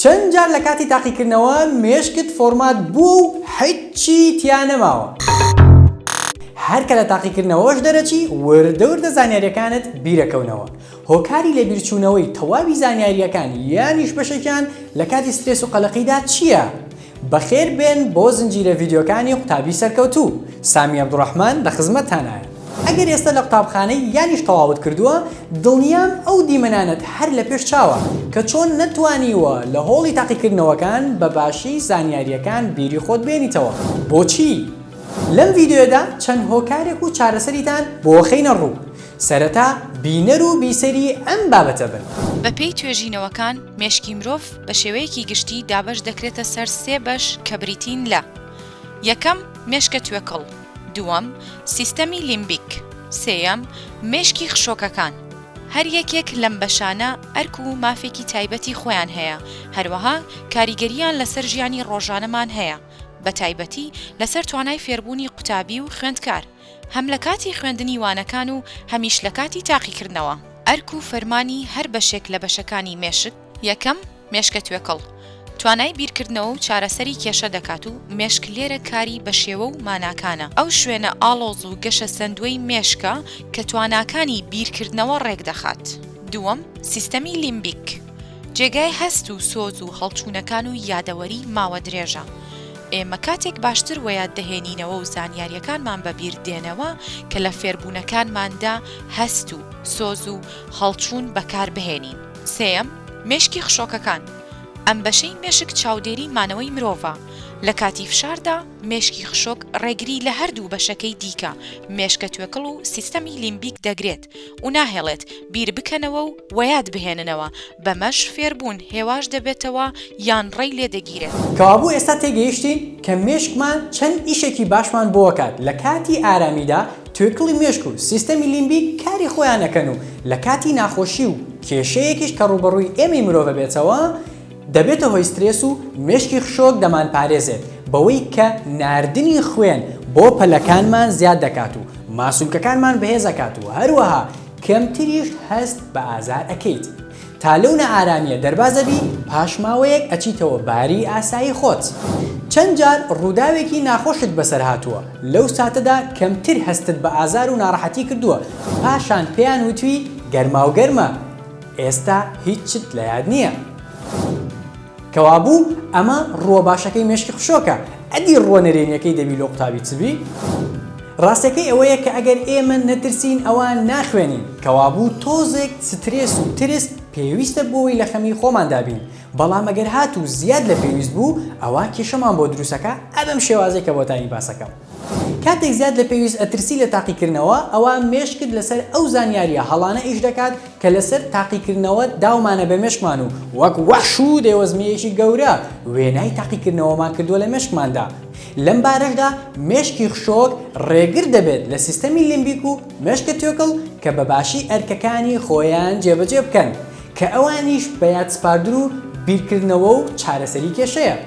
چەند جار لە کاتی تاقیکردنەوە مێشکت فۆرمات بووە و هیچی تیا نەماوە؟ هەر کە لە تاقیکردنەوەش دەرەچی وردە وردە زانیاریەکانت بیرەکەونەوە. هۆکاری لەبیرچوونەوەی تەواوی زانیاریەکان یانیش بەشێکیان لە کاتی سترێس و قەلەقیدا چییە؟ بەخێر بێن بۆ زنجیرە ڤیدیۆکانی قوتابی سەرکەوتوو، سامی عەبدولڕەحمان لە خزمەتتانایە. ئەگەر ئێستا لە قوتابخانەی یانیش تەواوت کردووە، دڵنیام ئەو دیمەنانەت هەر لە پێش چاوە کە چۆن نەتوانیوە لە هۆڵی تاقیکردنەوەکان بە باشی زانیارییەکان بیری خۆت بێنیتەوە. بۆچی؟ لەم ڤیدیۆیەدا چەند هۆکارێک و چارەسەریتان بۆ خەینە ڕوو. سەرەتا بینەر و بیسەری ئەم بابەتە بن. بەپێی توێژینەوەکان مێشکی مرۆڤ بە شێوەیەکی گشتی دابەش دەکرێتە سەر سێ بەش کە بریتین لە، یەکەم، مێشکە توێکڵ، دووەم، سیستەمی لیمبیک، سێیەم، مێشکی خشۆکەکان. هەر یەکێک لەم بەشانە ئەرک و مافێکی تایبەتی خۆیان هەیە، هەروەها کاریگەرییان لەسەر ژیانی ڕۆژانەمان هەیە، بەتایبەتی لەسەر توانای فێربوونی قوتابی و خوێندکار. هەم لە کاتی خوێندنی وانەکان و هەمیش لە کاتی تاقیکردنەوە. ئەرک و فەرمانی هەر بەشێک لە بەشەکانی مێشک. یەکەم، مێشکە توێکڵ توانای بیرکردنەوە و چارەسەری کێشە دەکات و مێشک لێرە کاری بە شێوە و ماناکانە. ئەو شوێنە ئاڵۆز و گەشە سەندوەی مێشکە کە تواناکانی بیرکردنەوە ڕێکدەخات. دووەم، سیستەمی لیمبیک جێگای هەست و سۆز و هەڵچوونەکان و یادەوەری ماوە درێژە. ئێمە کاتێک باشتر وەیاد دەهێنینەوە و زانیارییەکانمان بە بیر دێنەوە کە لە فێربوونەکانماندا هەست و سۆز و هەڵچوون بەکار بهێنین. سێیەم، مێشکی خشۆکەکان، ئەم بەشەی مێشک چاودێری مانەوەی مرۆڤە، لە کاتی فشاردا مێشکی خشۆک ڕێگری لە هەردوو بەشەکەی دیکە، مێشکە توێکڵ و سیستەمی لیمبیک دەگرێت و ناهێڵێت بیر بکەنەوە و وەیاد بهێننەوە، بەمەش فێربوون هێواش دەبێتەوە یان ڕێی لێ دەگیرێت. کەوابوو ئێستا تێگەیشتین کە مێشکمان چەند ئیشێکی باشمان بۆ ئەکات لە کاتی ئارامیدا توێکڵی مێشک و سیستەمی لیمبیک کاری خۆیان ئەکەن و لە کاتی ناخۆشی و کێشەیەکیش کە ڕووبەڕووی ئێمەی مرۆڤ ئەبێتەوە دەبێتە هۆی سترێس و مێشکی خشۆک دەمانپارێزێت بەوەی کە ناردنی خوێن بۆ پەلەکانمان زیاد دەکات و ماسولکەکانمان بەهێز ئەکات و هەروەها کەمتریش هەست بە ئازار ئەکەیت تا لەو نائارامیە دەرباز ئەبی پاش ماوەیەک ئەچیتەوە باری ئاسایی خۆت. چەند جار ڕووداوێکی ناخۆشت بەسەر هاتووە لەو ساتەدا کەمتر هەستت بە ئازار و ناڕەحەتی کردووە پاشان پێیان وتوی گەرماو گەرمە ئێستا هیچت لە یاد نییە. کەوابوو ئەمە ڕووە باشەکەی مێشکی خشۆکە، ئەدی ڕووە نەرێنیەکەی دەبی لۆ قوتابی چ بی؟ ڕاستەکەی ئەوەیە کە ئەگەر ئێمە نەترسین ئەوا ناخوێنین، کەوابوو تۆزێک سترێس و ترس پێویستە بۆوەی لە خەمی خۆماندا بین، بەڵام ئەگەر هاتوو زیاد لە پێویست بوو ئەوا کێشەمان بۆ دروستەکا ئەبەم شێوازەی کە بۆتانی باسەکەم. کاتێک زیاد لە پێویست ئەترسی لە تاقیکردنەوە ئەوا مێشکت لەسەر ئەو زانیاریە هەڵانە ئیش دەکات کە لەسەر تاقیکردنەوە داومانە بە مێشکمان و وەک وەحش و دێوەزمەیەکی گەورە وێنای تاقیکردنەوەمان کردووە لە مێشکماندا. لەم بارەشدا مێشکی خشۆک ڕێگر دەبێت لە سیستەمی لیمبیک و مێشکە توێکڵ کە بە باشی ئەرکەکانی خۆیان جێبەجێ بکەن کە ئەوانیش بە یادسپاردن و بیرکردنەوە و چارەسەری کێشەیە.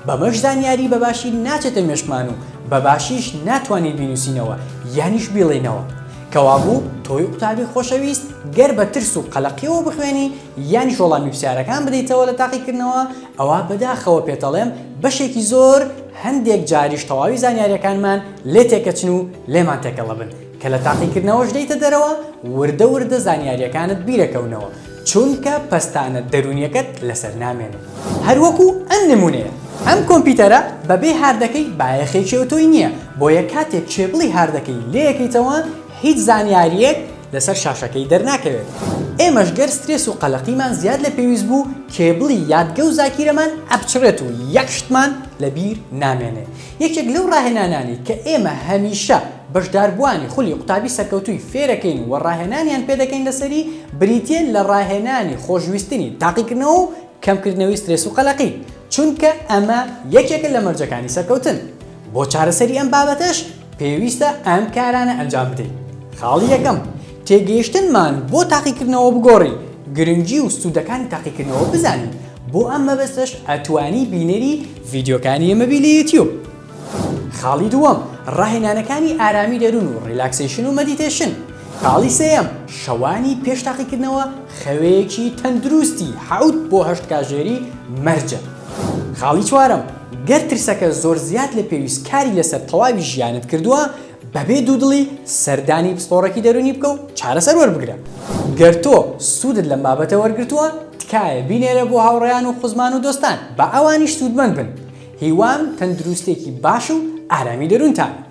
بەمەش زانیاری بە باشی ناچێتە مێشکمان و بە باشیش ناتوانین بینوسینەوە یانیش بیڵێینەوە. کەوابوو تۆی قوتابی خۆشەویست گەر بە ترس و قەلەقیەوە بخوێنی یانیش وەڵامی پرسیارەکان بدەیتەوە لە تاقیکردنەوە ئەوا بەداخەوە پێتەڵێم بەشێکی زۆر هەندێک جاریش تەواوی زانیاریەکانمان لێ تێکەچن و لێمان تێکەڵەبن کە لە تاقیکردنەوەش دێیتە دەرەوە وردە وردە زانیاریەکانت بیرەکەونەوە چونکە پەستانە دەروونیەکەت لەسەر نامێنێت. هەروەکو ئەم نمونەیە. ئەم کۆمپیوتەرە بەبێ هاردەکەی بایەخێکی ئەوتۆی نییە، بۆیە کاتێک کێبڵی هاردەکەی لێیەکەیتەوە هیچ زانیارییەک لەسەر شاشەکەی دەرناکەوێت. ئێمەش گەر سترێس و قەلەقیمان زیاد لە پێویست بوو کێبڵی یادگە و زاکیرەمان ئەپچڕێت و یەک شتمان لەبیر نامێنێ. یەکێک لەو ڕاهێنانانەی کە ئێمە هەمیشە بەشداربووانی خولی قوتابی سەرکەوتووی فێرەکەین و ڕاهێنانیان پێدەکەین لەسەری بریتییە لە ڕاهێنانی خۆشویستنی تاقیکردنەوە و کەمکردنەوەی سترێس و قەلەقی، چونکە ئەمە یەکێکە لە مەرجەکانی سەرکەوتن. بۆ چارەسەری ئەم بابەتەش پێویستە ئەم کارانە ئەنجام بدەین. خاڵی یەکەم، تێگەیشتنمان بۆ تاقیکردنەوە بگۆڕین، گرنگی و سوودەکانی تاقیکردنەوە بزانین، بۆ ئەم مەبەستەش ئەتوانی بینەری ڤیدیۆکانی ئێمە بی لە یوتیوب. خاڵی دووەم، ڕاهێنانەکانی ئارامی دەروون و relaxation و meditation. خاڵی سێیەم، شەوانی پێش تاقیکردنەوە خەوێکی تەندروستی حەوت بۆ هەشت کاژێری مەرجە. خاڵی چوارەم، گەر ترسەکە زۆر زیاد لە پێویست کاری لەسەر تەواوی ژیانت کردووە، بەبێ دوودڵی سەردانی پسپۆڕێکی دەروونی بکە و چارەسەر وەربگرە. گەر تۆ سوودت لەم بابەتە وەرگرتووە، تکایە بینێرە بۆ هاوڕێیان و خزمان و دۆستان با ئەوانیش سوودمەند بن. هیوام تەندروستێکی باش و ئارامی دەروونتانە.